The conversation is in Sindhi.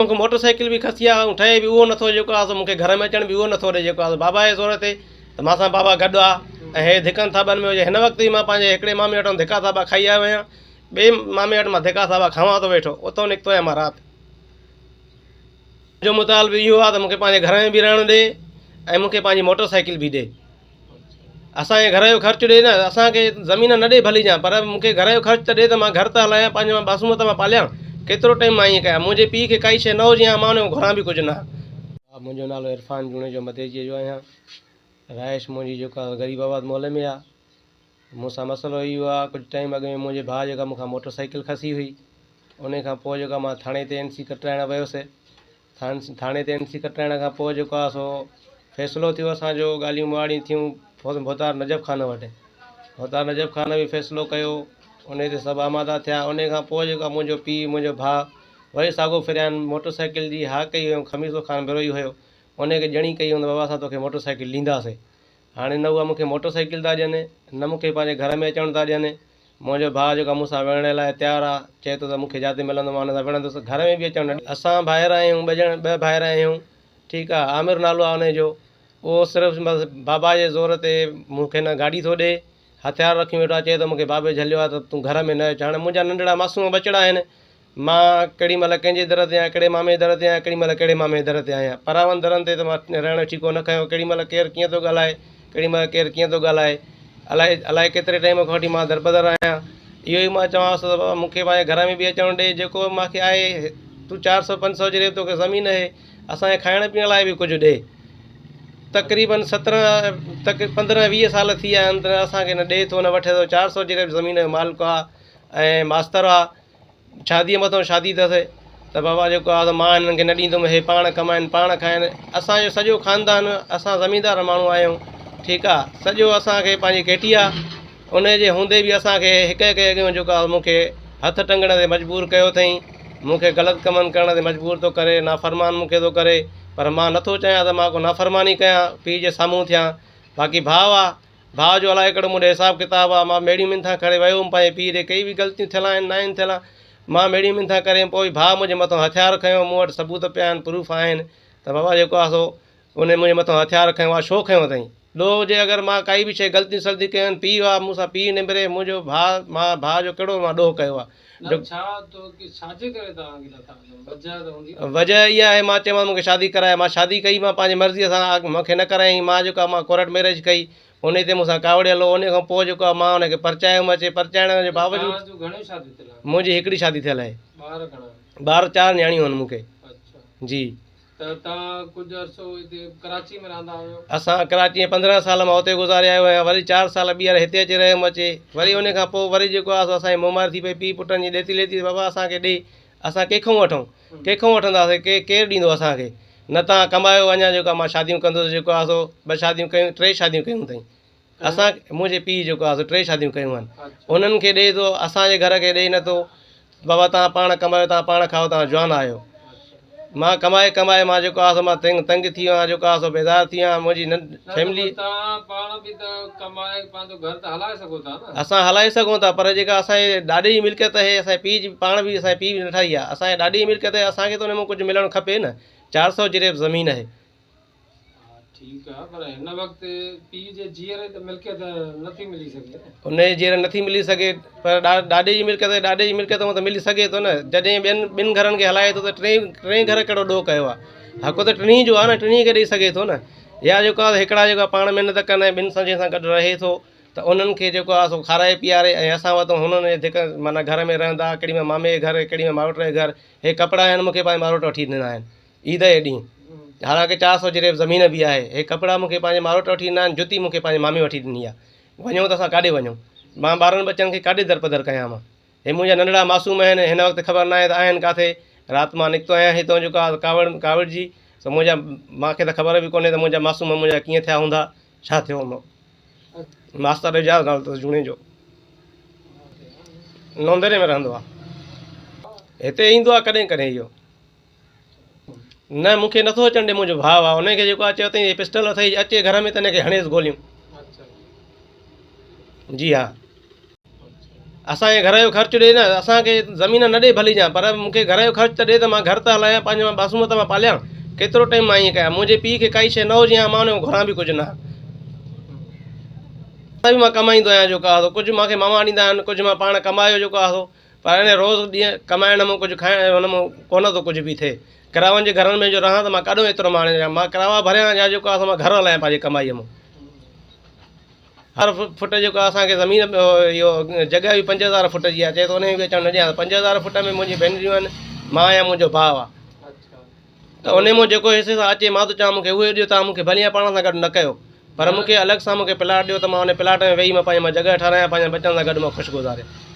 مون کان موٽر سائيڪل به کسي آ ۽ ٺهي به اهو نٿو جيڪو آ سو مون کي گهر ۾ اچڻ به اهو نٿو ڏي جيڪو آ سو بابا جي زور تي ته مان سان بابا گڏ آ ۽ هي ڌڪن ٿاٻن ۾ هجي هن وقت به مان پنهنجي هڪڙي مامي وٽان ڌڪا ٿاٻا کائي آيو آهيان ٻئي مامي وٽ مان ڌڪا ٿاٻا کاوان ٿو ويٺو اتو نڪتو آهيان مان رات جو مطالبو اهو آ ته مون کي پنهنجي گهر ۾ به رهڻ ڏي ۽ مون کي پنهنجي موٽر سائيڪل به ڏي. اسان کي گهر جو خرچ ڏي نه اسان کي زمين نه ڏي ڀلي جان پر مون کي گهر جو خرچ ته ڏي ته مان گهر ته هلايان پنهنجو مان معصوم ته مان پاليان ڪيترو ٽائيم مان ائين ڪيان منهنجي پيء کي ڪائي شيء نه هجي ها مان ان کان گهران به ڪجهه نه ها. منهنجو نالو عرفان جوڻيجو مديجيء جو آهيان. رهائش منهنجي جيڪا غريب آباد محلي ۾ آهي. مون سان مسئلو اهو آهي ڪجهه ٽائيم اڳ ۾ منهنجي ڀاء جيڪا مون کان موٽر سائيڪل کسي هئي انهي کان پوء جيڪا مان ٿاڻي تي اين سي ڪٽرائڻ ويس ٿاڻي تي اين سي ڪٽرائڻ کان پوء جيڪو آهي سو فيصلو ٿيو اسان جو ڳالهيون مهاڙيون ٿيون ڀوتار نجف خان وٽ ڀوتار نجف خان به فيصلو ڪيو انهي تي سڀ آماده ٿيا انهي کان پوء جيڪو آهي منهنجو پيء منهنجو ڀاء وري ساڳو ڦريان موٽر سائيڪل جي ها ڪئي هيم خميسو خان بروهي هيو انهي کي ڄڻي ڪئي هيم ته بابا اسان توکي موٽر سائيڪل ڏينداسين هاڻي نه اها مون کي موٽر سائيڪل ٿا ڏين نه مون کي پنهنجي گهر ۾ اچڻ ٿا ڏين. منهنجو ڀاء جيڪو آهي مون سان وڙهڻ لاء تيار آهي، چئي ٿو ته مون کي جاتي ملندو مان ان سان وڙهندس، گهر ۾ به اچڻ نه ڏين. اسان ڀائر آهيون ٻه ڄڻ ٻه ڀائر آهيون ٺيڪ آهي عامر نالو آهي ان جو اهو صرف بس بابا جي زور تي مون کي نه گاڏي ٿو ڏي هٿيار رکيون ويٺو آهي چئي ٿو مون کي بابي جهليو آهي ته تون گهر ۾ نه اچ هاڻي منهنجا ننڍڙا معصوم ٻچڙا آهن مان ڪهڙي مهل ڪنهن جي در تي آهيان، ڪهڙي مامي جي در تي آهيان، ڪهڙي مهل ڪهڙي مامي جي در تي آهيان. پراون درن تي ته مان رهڻ جو ٺيڪو نه کنيو. ڪهڙي مهل ڪير ڪيئن ٿو ڳالهائي، ڪهڙي مهل ڪير ڪيئن ٿو ڳالهائي. الائي الائي ڪيتري ٽائيم کان وٺي مان دربدر آهيان. اهو ئي مان چوانس ٿو ته بابا مون کي پنهنجي گهر ۾ به اچڻ ڏي، جيڪو به مان کي آهي، تون چار سئو پنج سئو جريب توکي زمين اهي، اسان کي کائڻ پيئڻ لاء به ڪجهه ڏي. تقريبن سترهن تق پندرهن ويهه سال ٿي ويا آهن ته اسان کي نه ڏي ٿو نه وٺي ٿو. چار سئو جريب زمين جو مالڪ آهي ۽ ماستر آهي. شاديء مٿان شادي اٿس ته بابا جيڪو آهي سو مان هنن کي نه ڏيندم هي پاڻ ڪمائن پاڻ کائن اسان جو سڄو خاندان اسان زميندار ماڻهو آهيون ٺيڪ آهي سڄو اسان کي پنهنجي ڪيٽي آهي ان جي هوندي به اسان کي هڪ هڪ جي اڳيان جيڪو آهي مون کي هٿ ٽنگڻ تي مجبور ڪيو اٿئي مون کي غلط ڪمن ڪرڻ تي مجبور ٿو ڪري نافرمان مون کي ٿو ڪري پر مان نٿو چاهيان ته مان ڪو نافرماني ڪيان پيء جي سامهون ٿيان باقي ڀاء آهي ڀاء جو الائي ڪهڙو مون ڏي حساب ڪتاب آ، مان ميڙيون منٿان ڪري ويو هوم پنهنجي پيء ڏي، ڪئي به غلطيون ٿيل آهن ناهن ٿيل مان ميڙيون منٿان ڪري ويم پوء به ڀاء منهنجي مٿان هٿيار کنيو، مون وٽ ثبوت پيا آهن پروف آهن ته بابا جيڪو آ سو انهي منهنجي مٿان هٿيار کنيو آ ڇو کنيو اٿئين؟ ڏوهه جي اگر مان ڪائي به شيء غلطيون سلطيون ڪيون آهن پيء آ مون سان پيء نبري منهنجو ڀاء مان ڀاء جو ڪهڙو مان ڏوهه ڪيو آ نه جو ڇا تو ڪي ڇا جي ڪري توهان کي نٿا اچن وجهه ته هوندي نه. وجهه اها آهي مان چيومانس مون کي شادي ڪراء مان شادي ڪئي مان پنهنجي مرضيء سان مون کي نه ڪرايائين مان جيڪو آهي مان ڪورٽ ميريج ڪئي انهي تي مون سان ڪاوڙيل هو انهي کان پوء جيڪو آهي مان ان کي پرچايم اچي پرچائڻ جي باوجود توهان جون گهڻيون شاديون ٿيل آهن؟ منهنجي هڪڙي شادي ٿيل آهي. ٻار گهڻا آهن؟ ٻار چار نياڻيون آهن مون کي. اڇا. جي. ته توهان ڪجهه عرصو هتي ڪراچي ۾ رهندا هيو؟ اسان ڪراچي ۾ 15 سال مان اتي گذاري آيو آهيان وري چار سال ٻيهر هتي اچي رهيم اچي وري انهي کان پوء وري جيڪو آهي سو اسان جي منهن ماري ٿي پئي پيء پٽن جي ڏيتي ليتي ته بابا اسان کي ڏي اسان ڪنهن کان وٺون ڪنهن کان وٺنداسين ڪي ڪير ڏيندو اسان کي نه توهان ڪمايو اڃا جيڪو آهي مان شاديون ڪندس جيڪو آهي سو ٻه شاديون ڪيون ٽي شاديون ڪيون اٿئي اسان منهنجي پيء جيڪو آهي سو ٽي شاديون ڪيون آهن انهن کي ڏئي ٿو اسان جي گهر کي ڏئي نٿو بابا توهان پاڻ ڪمايو توهان پاڻ کائو توهان جوان آهيو مان ڪمائي ڪمائي مان جيڪو آهي سو مان تنگ تنگ ٿي ويو آهيان جيڪو آهي سو بيزار ٿي ويو آهيان منهنجي ننڍ فيملي اسان هلائي سگهون ٿا پر جيڪا اسان جي ڏاڏي جي ملڪيت آهي اسان جي پيء جي پاڻ به اسان جي پيء به نه ٺاهي آهي اسان جي ڏاڏي جي ملڪيت آهي اسان کي ته ان مان ڪجهه ملڻ کپي نه چار سئو جريب زمين آهي ٺيڪ آ پر هن وقت پيء جي جيئري ته ملڪيت نٿي ملي سگهي نه. ان جي جيئري نٿي ملي سگهي پر ڏاڏي جي ملڪيت آهي ڏاڏي جي ملڪيت مان ته ملي سگهي ٿو نه جڏهن ٻين ٻن گهرن کي هلائي ٿو ته ٽئين ٽئين گهر ڪهڙو ڏوهه ڪيو آهي حق ته ٽنهي جو آهي نه ٽنهي کي ڏئي سگهي ٿو نه يا جيڪو آهي هڪڙا جيڪا پاڻ محنت ڪن ۽ ٻن سان جنهن سان گڏ رهي ٿو ته انهن کي جيڪو آهي سو کارائي پياري ۽ اسان وٽ هنن جي ڌڪ معنيٰ گهر ۾ رهندا ڪيڏي مهل مامي جي گهر ڪيڏي مهل ماروٽ جي گهر هي ڪپڙا آهن مون کي پنهنجي ماروٽ وٺي ڏنا آهن عيد جي ڏينهن، حالانڪه 400 جريب زمين به آهي. هي ڪپڙا مون کي پنهنجي ماروٽ وٺي ڏنا آهن، جتي مون کي پنهنجي مامي وٺي ڏني آهي. وڃون ته اسان ڪاڏي وڃون؟ مان ٻارن ٻچن کي ڪاڏي درپدر ڪيان مان؟ هي منهنجا ننڍڙا معصوم آهن، هن وقت خبر ناهي ته آهن ڪاٿي. رات مان نڪتو آهيان هتان جيڪو آهي ڪاوڙ ڪاوڙجي، سو منهنجا مان کي ته خبر به ڪونهي ته منهنجا معصوم منهنجا ڪيئن ٿيا هوندا، ڇا ٿيو هوندو. ماستر اعجاز نالو اٿس جوڻيجو. نوندري ۾ رهندو آهي. هتي ايندو آهي ڪڏهن ڪڏهن اهو. نه مون کي نٿو اچڻ ڏي منهنجو ڀاء آ ان کي جيڪو آ چيو اٿئي پسٽل اٿئي اچي گهر ۾ ته ان کي هڻيس گوليون جي ها. اسان کي گهر جو خرچ ڏي نه اسان کي زمين نه ڏي ڀلي جان پر مون کي گهر جو خرچ ته ڏي ته مان گهر ته هلايان پنهنجو مان ٻاسون ته مان پاليان ڪيترو ٽائيم مان ائين ڪيان منهنجي پيء کي ڪائي شيء نه هجي ها مان ان کان گهران به ڪجهه نه ها به مان ڪمائيندو آهيان جيڪو آهي سو ڪجهه مان کي ماما ڏيندا آهن ڪجهه مان پاڻ ڪمايو جيڪو آهي سو پر هاڻي روز ڏينهن ڪمائڻ مان ڪجهه کائڻ هن مان ڪونه ٿو ڪجهه به ٿئي ڪراون جي گهرن ۾ جو رهان ته مان ڪاڏو ايترو مان آڻي مان ڪراوا ڀريان يا جيڪو آهي سو مان گهر هلايان پنهنجي ڪمائيء مان هر فٽ جيڪو آهي اسان کي زمين اهو جڳهه به 5000 فٽ جي آهي چئي ٿو ان ۾ به اچڻ نه ڏيان 5000 فٽ ۾ منهنجي ڀينريون آهن مان آهيان منهنجو ڀاء آهي ته ان مان جيڪو حصي سان اچي مان ٿو چوان مون کي اهو ڏيو توهان مون کي ڀلي پاڻ سان گڏ نه ڪيو پر مون کي الڳ سان مون کي پلاٽ ڏيو ته مان ان پلاٽ ۾ ويهي مان پنهنجي مان جڳهه ٺهرايان پنهنجن ٻچن سان گڏ مان خوش گذاريان.